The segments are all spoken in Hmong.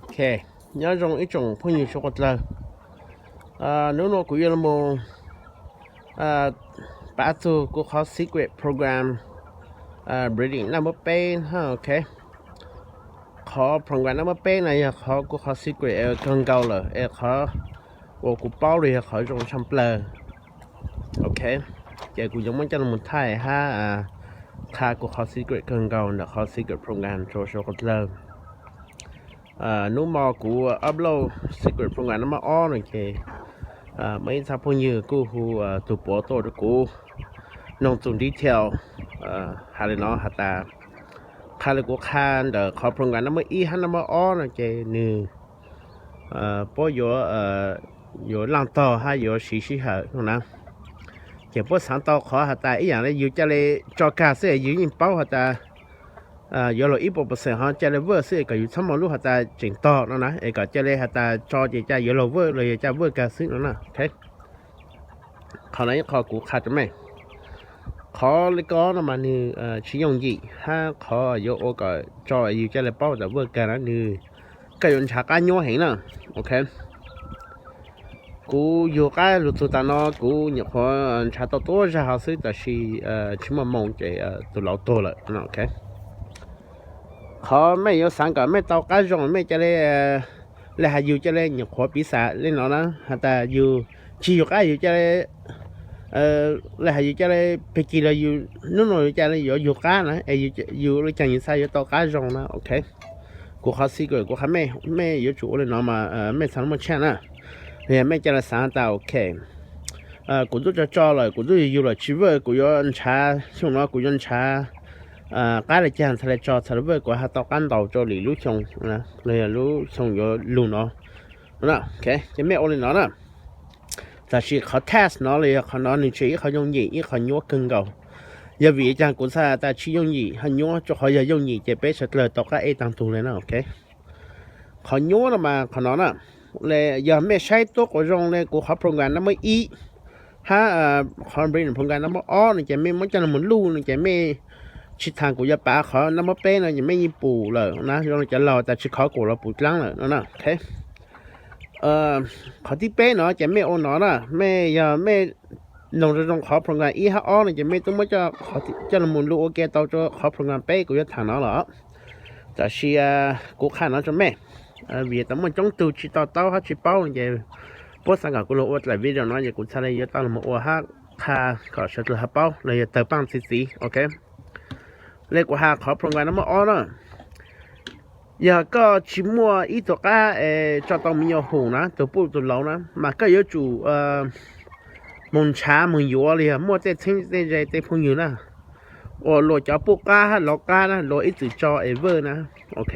Ok, nyob zoo ib tsoom phooj ywg suav qhuav dlawg. Hnub no kuv yuav los pab txug kuv qhov secret program breeding naj muab peb na, ok. Qhov program naj muab peb no yog qhov kuv qhov secret kawg nkaus lawm es qhov uas kuv paub los yog qhov zoo tshaj plaws. Ok, ces kuv yuav muab coj los thaij hab qha kuv qhov secret kawg nkaus ntawm qhov secret program rau suav qhuav dlawg. Hnub mo kuv upload secret program naj muab ob no ces muaj ib txha phooj ywg kuj hu tug puav tuaj rau kuv noog txug detail, has li no has tas, qha li kuv qha ntawm qhov program naj muab ib hab naj muab ob no ces nws puab yuav, yuav laaj tog hab yuav siv sij hawm no na. Ces puab xaav tau qhov has tas ib yaam le yug ca le tso kag xwb yug yeej paub has tas yuav luag ib puas percent ho ca le work xwb kom yug txhob muaj lub has tas tseem tog no na, es kom ca le has tas tso ces ca yuav luag work los yog ca work kag xwb no na. Qhov no ib qho kuv qha rau mej. Qhov li ko no mas nws tsis yooj yim hab qhov yuav ua kom tso yug ca le paub tas work kag na nws, koj yuav nrhav qab nyuab heev na. Ok, kuv yug qab lug txug tas no kuv nyuam qhuav nrhav tau tuab zag hov xwb tab sis tsis muaj moo ces tug lauv tuag lawm. Qhov mej yuav xaav kom mej tau qab zoo mej ca le, le has yug ca le nyuam qhuav piv xam le no na has tas yug tsis yug qab yug ca le, le has yug ca le peg kig los yug nub no yug ca le yuav yug qab na es yug le caag yug xaav yuav tau qab zoo na. Ok, kuv qhov secret kuv qha mej, mej yuav tsum ua li no mas mej txhad muaj tshaj na. Los yog mej ca le xaav tas ok, kuv tub tso tso lawm kuv tub yug yug lawm tsis work kuv yuav nrhav xyoo no kuv yuav nrhav qab le caag txhad le tso txhad le work kuv ha tau qab ntaus rau lwm lub xyoo, los yog lub xyoo yuav lug no. Ces mej ua li no na. Tab sis qhov test no los yog qhov no nws tsis ib qho yooj yim ib qho nyuab kawg nkaus. Yog vim li caag kuv txhad tas tsis yooj yim ho nyuab, rua qhov yog yooj yim ces peb suav dlawg tau qab ej taag tug le na. Ok, qhov nyuab no mas qhov no na, yog mej saib tuab quas zoo le kuv qhov program naj muab ib hab qhov breeding program naj muab ob no ces mej muab coj lug luj no ces mej tsis thaam kuv yuav pav qhov naj muab peb no ces mej yeej pum lawm na, zoo le cov laug tas tsis khov kuv los pum dlaab lawm no na. Ok, qhov thib peb no ces mej ua no na, mej yog mej noog zoo zoo qhov program ib hab ob no ces mej tub muab coj lug mus luj ua ke tau rua qhov program peb kuv yuav thaam no los. Tab sis kuv qha no rua mej, vim tas muaj coob tug tsis to taub hab tsis paub no ces puab xaav kom kuv lug ua dlaim video no ces kuv txhad le yuav tau lug mus ua hab qha kom suav dlawg hab paub los yog tawg paaj txi txiv. Ok, le kuv has qhov program naj muab ob na, yog koj tsis muaj ib tug qab es tso tau me nyuam hum na, tug puj tug lauv na, mas koj yuav tsum moog nrhav moog yuav li yog muaj tej txheeb tej ze tej phooj ywg na uas luas cov puj qab hab lauv qab na luas ib txwm tso es work na. Ok,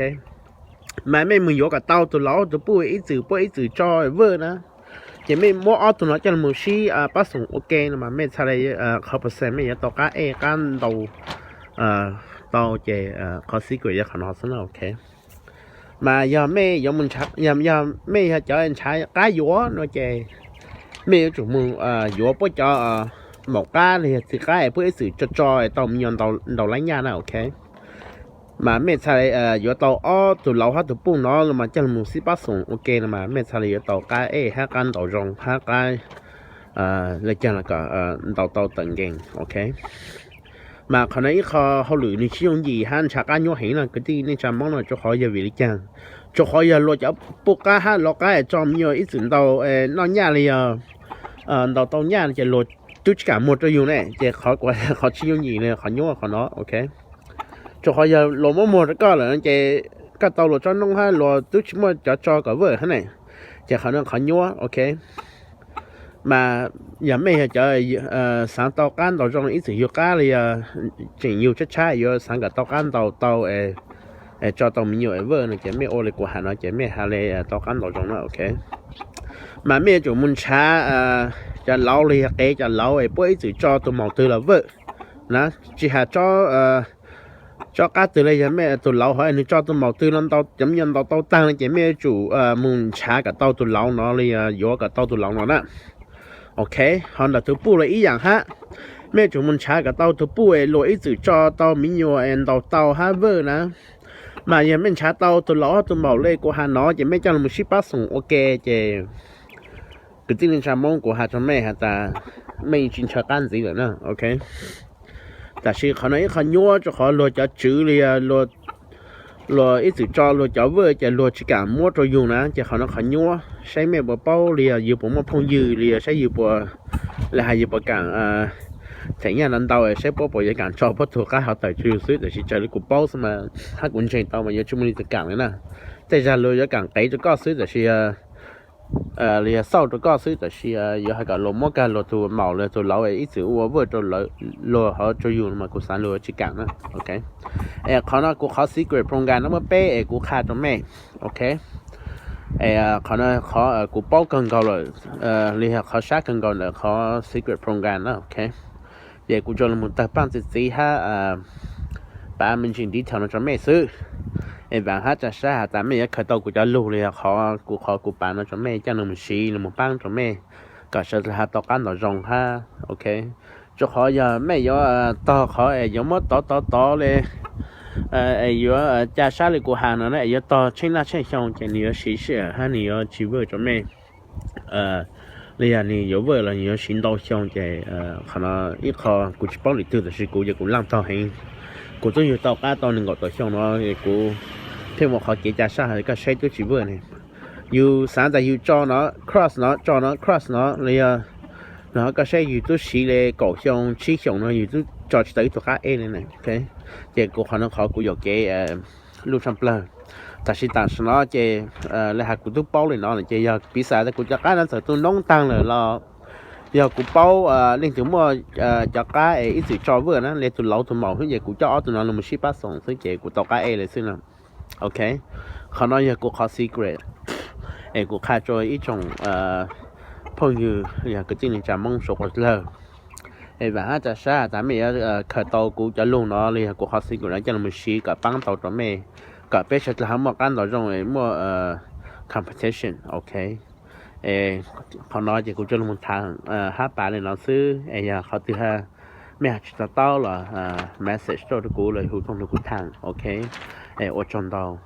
mas mej moog yuav kom tau tug lauv tug puj ib txwm puab ib txwm tso es work na, ces mej muab ob tug no coj lug mus sib pab xoom ua ke no mas mej txhad le qhov percent mej yuav tau qab ej qab ntaus tau ces qhov secret yog qhov no xwb na. Ok, mas yog mej yuav mus nrhav, yog mej yog cov nrhav qab yuav no ces mej yuav tsum mus yuav puab cov maum qab los yog txiv qab es puab ib txwm tso tso tau me nyuam ntaus lab nyaj na. Ok, mas mej txhad le yuav tau ob tug lauv hab tug puj no los mas coj lug mus sib pab xoom ua ke no mas mej txhad le yuav tau qab ej hab qab ntaus zoo hab qab le caag los kom ntaus tau tawm nkeeg. Ok, mas qhov no ib qho hauj lwm nws tsis yooj yim hab nrhav qab nyuab heev no kwv tij neej tsa Moob no, rua qhov yog vim li caag? Rua qhov yog luas cov puj qab hab lauv qab es tso me nyuam ib txwm ntaus noj nyaj li yog ntaus tau nyaj ces luas tub tsis kam muag rua yug ne, ces qhov kuv qhov tsis yooj yim li qhov nyuab qhov no. Ok, rua qhov yog luas muab muag rua koj lawm ces koj tau luas tsob noob hab luas tub tsis muaj cov tso kom work hab ne, ces qhov no qhov nyuab. Ok, mas yog mej yog cov xaav tau qab ntaus zoo ib txwm yug qab li yog tseem yug tshab tshab yuav xaav kom tau qab ntaus tau es tso tau me nyuam es work no ces mej ua li kuv has no ces mej ha le tau qab ntaus zoo na. Ok, mas mej yuav tsum mus nrhav cov lauv los yog qev cov lauv es puab ib txwm tso tug maum twg los work na, tsis has tsob qab twg li yog mej tug lauv hov nws tso tug maum twg no cov me nyuam ntaus tau taag no ces mej yuav tsum mus nrhav kom tau tug lauv no li yog yuav kom tau tug lauv no na. Ok, ho ntawm tug puj los ib yaam hab, mej yuav tsum mus nrhav kom tau tug puj es luas ib txwm tso tau me nyuam es ntaus tau hab work na. Mas yog mej nrhav tau tus laus tus maum le kuv has no ces mej coj los sib pab xoom ua ke ces kwv tij neej tsa Moob, kuv has rua mej has tas mej tsi ntshaw qab ntxiv lawm na, ok. Tab sis qhov no ib qho nyuab rua qhov luag cov tswv li luag ib txwm tso luag cov vwj ces luag tsi kam muab rua yug na, ces qhov no qhov nyuab, saib mej puas paub li yog yug puas muaj phooj ywg li yog saib yug puas, le has yug puas kam them nyaj no ntau saib puab puas yuav kam tso puab tug qab hov tawm rua yug xwb. Tab sis raws li kuv paub xwb mas hab kuv ntseeg tau mas yuav tsi muaj leej twg kam li na. Tej zag luag yuav kam nqev rua koj xwb tab sis li yog xauj rua koj xwb, tab sis yuav has kom luag muab kag luag tug maum luag tug laus ib txwm ua vwj rua luag hov rua yug mas kuv xaav luag tsi kam na, ok. Es qhov no kuv qhov secret program no muaj peb es kuv qha rua mej, ok. Es qhov no qhov kuv paub kawg nkaus lawm, li yog qhov sab kawg nkaus ntawm qhov secret program na, ok. Ces kuv tsuas los tawg paaj txiv txiv hab pav me ntsis detail no rua mej xwb. Es vaam hab tsa sab has tas mej yuav khaws tau kuv cov lug li yog qhov kuv, qhov kuv pav no rua mej coj los mus siv los mus paab rua mej kom sawv dlawg has tau qab ntau zoo hab, ok. Rua qhov yog mej yuav tog qhov es yuav muab tov tov tov le, es yuav ca sab li kuv has no na, es yuav tog tsheej laj tsheej xyoo ces nws yuav siv sij hawm hab nws yuav tsi vwj rua mej. Li yog nws yuav vwj los nws yuav siv ntau xyoo ces qhov no ib qho kuv tsi paub lwm tug tab sis kuv yog kuv laaj tog heev. Kuv tub yug tau qab tau nees nkaum tawm xyoo no, kuv pheej muaj qhov kev ca sab has koj saib tub tsi vwj ne. Yug xaav tas yug tso no, cross no, tso no, cross no li yog no koj saib yug tub siv li kaum xyoo tsib xyoos no yug tub tso tsi tau ib tug qab eb li na, ok. Ces kuv qhov no qhov kuv yuam kev luj tshaaj plawg. Tab sis tam sim no ces le has kuv tub paub li no lawm ces yog piv xam tas kuv cov qab no txawm tu noob taag lawm los yog kuv paub leej twg muaj cov qab es ib txwm tso vwj na, le tug laus tug maum xwb ces kuv coj ob tug no los sib pab xoom xwb ces kuv tau qab eb li xwb no, ok. Qhov no yog kuv qhov secret es kuv qha rua ib tsoom phooj ywg yog kwv tij neej tsa Moob suav dlawg. Es vaam hab tsa sab tas mej yuav khaws tau kuv cov lug no li yog kuv qhov secret no coj los siv kom paab tau rua mej, kom peb sawv dlawg hab muaj qab ntau zoo es muaj competition, ok. Es qhov no ces kuv coj lug thaam hab pav li no xwb es yog qhov twg mej has tsi to taub los message tuaj rua kuv los hu tooj rua kuv thaam, ok. Es ua tsaug ntau.